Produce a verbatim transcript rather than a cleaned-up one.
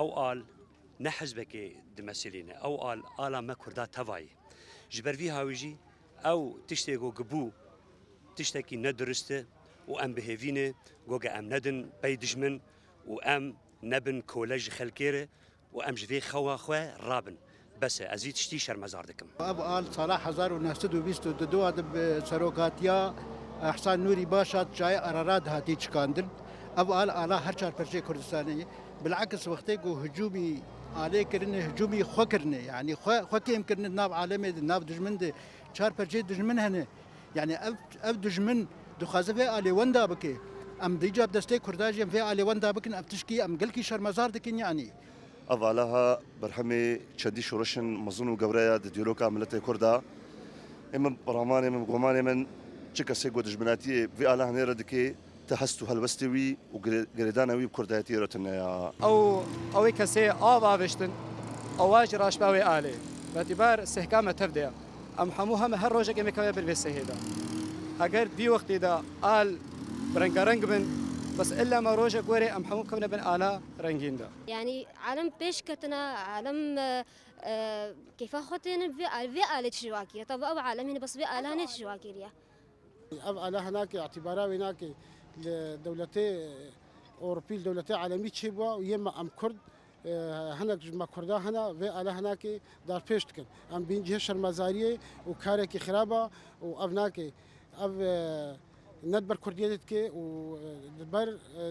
Ew al ne hizbekê dimesilîne. Ew al, ala me Kurda teva ye. Ji ber vî hawî jî ew tiştê ku gibû tiştekî nedurist e û em bi hêvî ne, goke em nedin pey dijmin û em nebin kole ji xelkê re û em ji vê xewa xwe rabin. Bes e, ez vî tiştî şermezar dikim. Ev al sala hezar û neh sed û bîst û du de bi serokatiya Ehsan Nûrî Başa çayê Ararat hatî çikandin. Ev al ala her çar perçeyê Kurdistanê ye. Bilakis wextê ku hicûmî alê kirine, hicûmî xwe kirine, yanî xwe, xwe kêm kirine di nav alemê de, nav dijmin de, çar perçeyê dijmin hene. Yanî ev, ev dijmin dixwaze vê alê wenda bike. Em dîca bi destê Kurda jî em vê alê wenda bikin, ev tişkî em gelkî şermezar dikin yanî. Ev ala ha berhemê çendî şoreşên mezin û gewre ya di dîroka miletê Kurd de. Ê min bi ramanê min, bi gumanê min, çi kesê ku dijminatiyê vê ala hinê re dike, ti hest û helwestê wî û girê-, girêdana wî bi kurdayetiyê re tune ya. Ew, ew ê kesê av avêştin, ewa jî raşba wê alê. Betîbar sehka me tev de ya. Em hemû heme her rojekê me keve ber vê sehê de. Heger vî wextî de al bi rengareng bin, bes illa me rojek were em hemû kevne bin ala rengîn de. Yani alem pêş ketine, alem, e, e, keyfa xwe tênin vê, vê alê çi ji wa kiriye. Tabi ev alem hîn bes vê ala ne çi ji wa kiriye. Ev ala hinakê, îtîbara wê nake li dewletê Ewropî, li dewletê alemî çêbû û yê me em Kurd, e, hinek ji me Kurda hene, vê ala hinakê darpêş dikin. Em bîn cihê şermezariyê û karekî xirab e û ev nake. Ev, e, ne di ber Kurdiyê dike û, e, di ber, e,